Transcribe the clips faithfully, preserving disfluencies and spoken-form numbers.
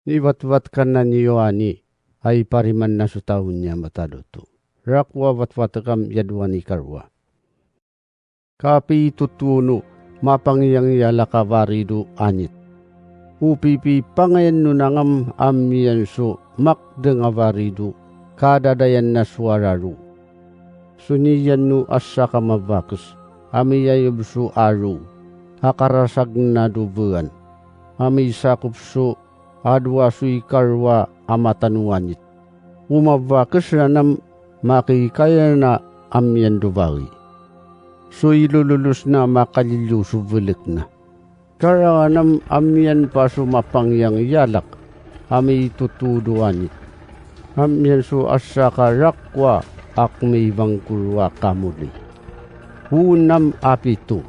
Iwatwat kanna ni Yohani a iparimanna so tawen ni Ama Tadoto. Raku a watwatekam yadua ni karua. Kapitutuno, mapangyangyalag a warido anit. Upipi pangayan no nangam ammian so makdeng a warido, kadadayanna so araro. Suniyan no assaka mabakes, a miyayub so aro, a karasagna dubean, a misakop so a dua so ikarua a matano anit. Umabakes ranam makikayana ammian dubai. So ilululosna makaliliw so belekna. Karanganam ammian pa so mapangyangyalag a maitutudo anit. Ammian so assaka rakua ak mibangkuro a kamuli. Unam a pito.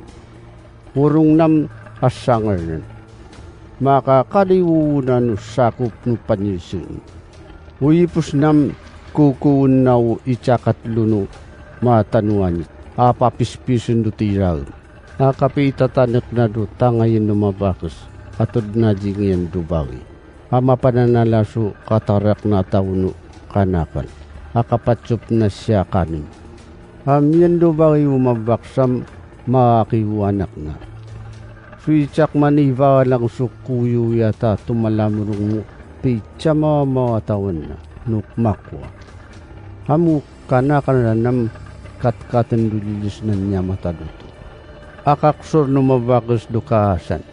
Urungnam a sangernen. Makakaliwuna no sakop no panirsing. Uipusnam kukuenna o itiakatlo no matano anit a papispisen do ti iraem. A kapitatanekna do tangayen no mabakes a tudna di ngayan dubai. A mapananalaso katarakna a tawno kanakan a kapatsup na siya kanen. Ammian dubai o mabaksam makiwanakna. Suitsiak manibalang so kuyo yata tumalamrong mo pitsa mamawatawenna no makwa. Amo kanakan ranam katkaten do lilisnan ni Ama Tadoto. Akaksor no mabakes do kaasan.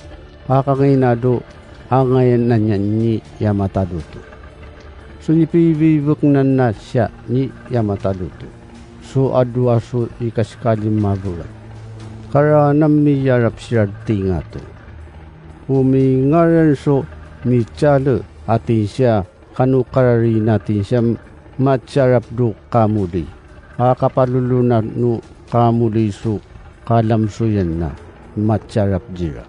Akanginado a ngayan nanianni ya mataduto. Sunipibigbeknanna siya ni ya mataduto. So adu a so ikaskalim mabulan. Karanam miyarap siya ti ngato. Umingaran so mitialo a ti siya kano kararina ti siam matiarapdo kamuli. A kapalulona no kamuli so kalamsuyanna matiarap dira.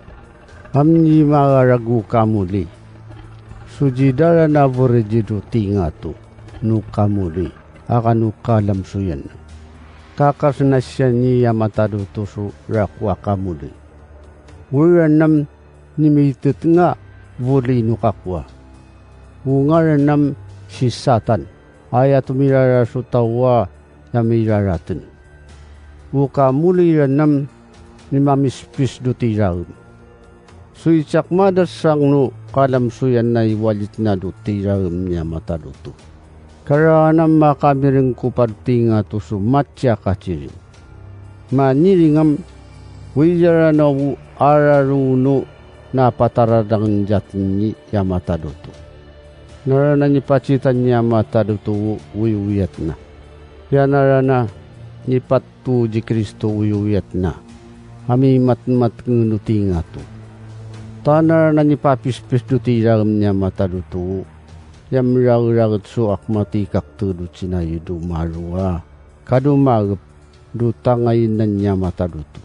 Amni maarago kamuli. So didara na buridido ti ngato no kamuli a kano kalamsuyanna. Kakasna siya ni a mataduto so rakua kamuli. Uranam ni mitet nga buli no kakua. Ungaranam si Satan. Aya tumirara so tawa ya miraraten. Ukamuliranam ni mamispis do ti raem. Suitsiak madassang no kalamsuyan na iwalitna do ti raem ni a mataduto. Karanam makamirengko pad ti ngato so matiak a tirim. Maniringam, widiarana araruno napataradangan diaten ni a mataduto. Narana ni pacitan ni a mataduto wiwiyatna. Yanarana ni patto di Cristo wiwiyatna. Ami matmatngeno ti ngato. Ta narana ni papispis do ti raem ni a mataduto. Yamraeraget so akmatikak tedo tinayo do marua. Kado maep do tangayen nan ni a mataduto.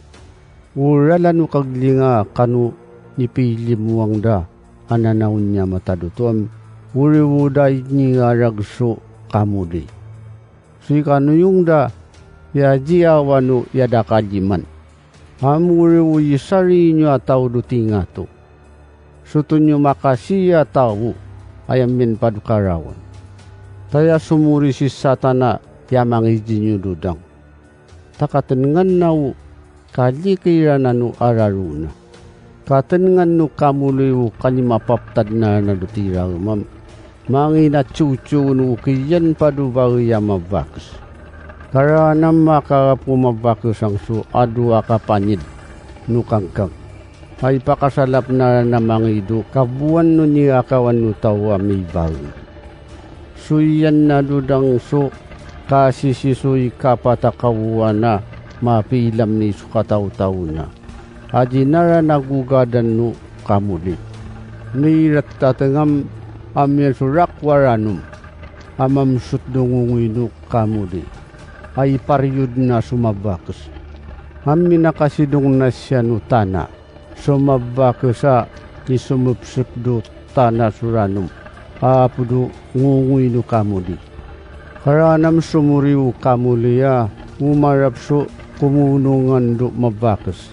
Urala no kaglinga kano ni pilimmuangda a nanaon ni a mataduto am uriwoda ni ngarag so kamuli. So ikanuyongda ya di awa no ya dakaliman. Am uriwo isarino a tawdo ti ngato. Sutonyo makasi a tao a yammin pad karawan. Ta ya sumuri si Satana ya mangidinyo dudang. Ta katennganna o kalikirana no araruna. Katenngan no kamuloy o kalimapaptadna na do ti raemam. Manginatsiwtsiw no kiyan padubawi a mabakes. Karanam makarapo mabakes angso adu a kapanid no kangkang. Ay pakasalapna na mangido kabuan no ni akawan no tao a mibawi. Suyan na dudang so kasisisoy kapatakawana mapilam ni so katawtawna. A dinara nagugadan no kamuli. Nairattatengam a miasurak waranom a mamsut do ngunguy no kamuli. A ipariudna so mabakes. A minakasidongna siya no tana. Sumabakesa ti sumepsepdo tana suranom a apodo ngunguy no kamuli. Karanam sumuriw kamuli a umarap so kumunongando mabakes.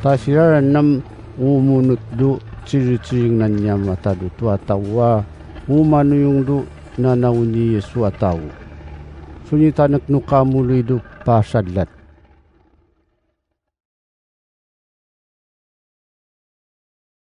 Ta sirarannam umunotdo sirsirnganyan matado to a tao a umanoyongdo nanawni Yesu a tao. Sunitanek no kamuluydo pasadlat.